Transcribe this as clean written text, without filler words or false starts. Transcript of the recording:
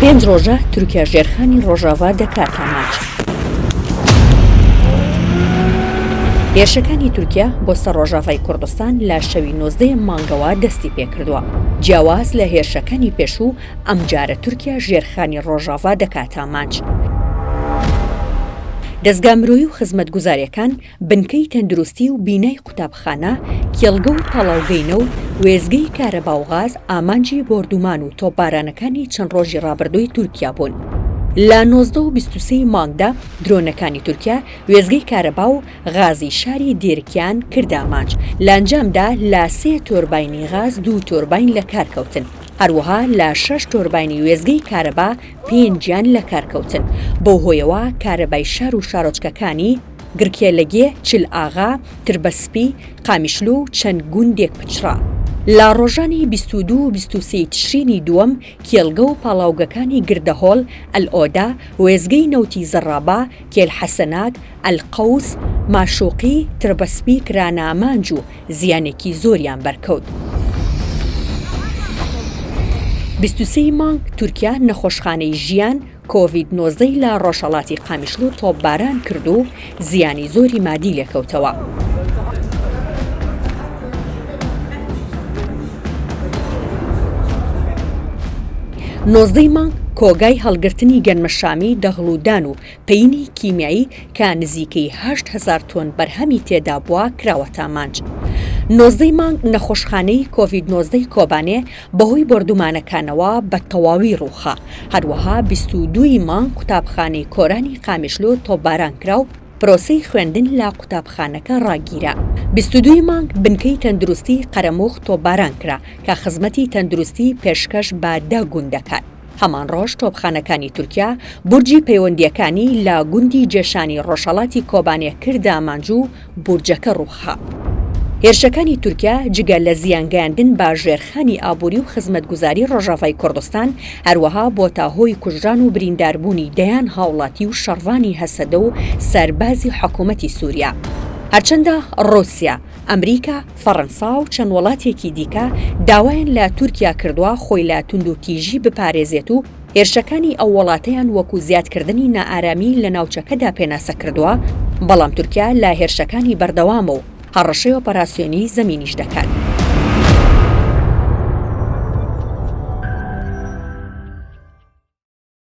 پێنج ڕۆژە تورکیا ژێرخانی ڕۆژاڤا دەکاتە ئامانج. هێرشەکانی تورکیا بۆ سەر ڕۆژاڤای کوردستان لە شەوی نۆزدەیەم مانگەوە دەستی پێکردووە. جیاواز لە هێرشەکانی پێشوو، ئەمجارە تورکیا ژێرخانی ڕۆژاڤا دەکاتە ئامانج. دەزگا مرۆیی و خزمەتگوزارییەکان بنکەی تەندروستی و بینای قوتابخانە، کێڵگە و پاڵاوگەی نەوت، وێستگەی کارەبا و غاز ئامانجی بۆردومان و تۆپبارانەکانی چەند ڕۆژی ڕابردووی تورکیا بوون. لە 19 و 23 ی مانگدا درۆنەکانی تورکیا وێستگەی کارەبا و غازی شاری دێرکیان کردە ئامانج، لە ئەنجامدا لە سێ تۆرباینی غاز دوو تۆرباین لەکارکەوتن، هەروەها لە شەش تۆرباینی وێستگەی کارەبا پێنجیان لەکارکەوتن، بەو هۆیەوە کارەبای شار و شارۆچکەکانی گڕکێلەگێ، چلئاغا، تربەسپی، قامیشلۆ و چەند گوندێک پچڕا. لە ڕۆژانی 22 و 23 ی تشرینی دووەم کێڵگە و پاڵاوگەکانی گردەهۆل، ئەلئۆدە، وێستگەی نەوتی زەڕابا، کێل حەسەناک، ئەلقەوس، ماشوقی، تربەسپی کرانە ئامانج و زیانێکی زۆریان بەرکەوت. 23 ی مانگ تورکیا نەخۆشخانەی ژیان، کۆڤید 19 ی لە ڕۆژهەڵاتی قامیشلو تۆپباران کرد و زیانی زۆری مادی لێکەوتەوە. نۆزدەی مانگ کۆگای هەڵگرتنی گەنمەشامی دەغڵودان و پەینی کیمیایی کە نزیکەی 8000 تۆن بەرهەمی تێدابووە کراوەتە ئامانج. نۆزدەی مانگ نەخۆشخانەی کۆڤید 19 ی کۆبانێ بەهۆی بۆردومانەکانەوە بە تەواوی ڕووخا، هەروەها 22 ی مانگ قوتابخانەی کۆرانی قامیشلۆ تۆپباران کرا و پرۆسەی خوێندن لە قوتابخانەکە ڕاگیرا. 22 ی مانگ بنکەی تەندروستی قەرەموخ تۆپباران کرا کە خزمەتی تەندروستی پێشکەش بە دە گوند دەکات. هەمان ڕۆژ تۆپخانەکانی تورکیا بورجی پەیوەندییەکانی لە گوندی جێشانی ڕۆژهەڵاتی کۆبانێ کردە ئامانج و بورجەکە ڕووخا. هێرشەکانی تورکیا جگە لە زیانگەیاندن بە ژێرخانی ئابووری و خزمەتگوزاری ڕۆژاڤای کوردستان، هەروەها بۆتە هۆی کوژران و برینداربوونی دەیان هاوڵاتی و شەڕڤانی هەسەدە و سەربازی حکوومەتی سووریا. هەرچەندە ڕووسیا، ئەمریکا، فەڕەنسا و چەند وڵاتێکی دیکە داوایان لە تورکیا کردووە خۆی لە توندوتیژی بپارێزێت و هێرشەکانی ئەو وڵاتەیان وەکو زیادکردنی نائارامی لە ناوچەکەدا پێناسە کردووە، بەڵام تورکیا لە هێرشەکانی بەردەوامە و هەڕەشەی ئۆپەراسیۆنی زەمینیش دەکات.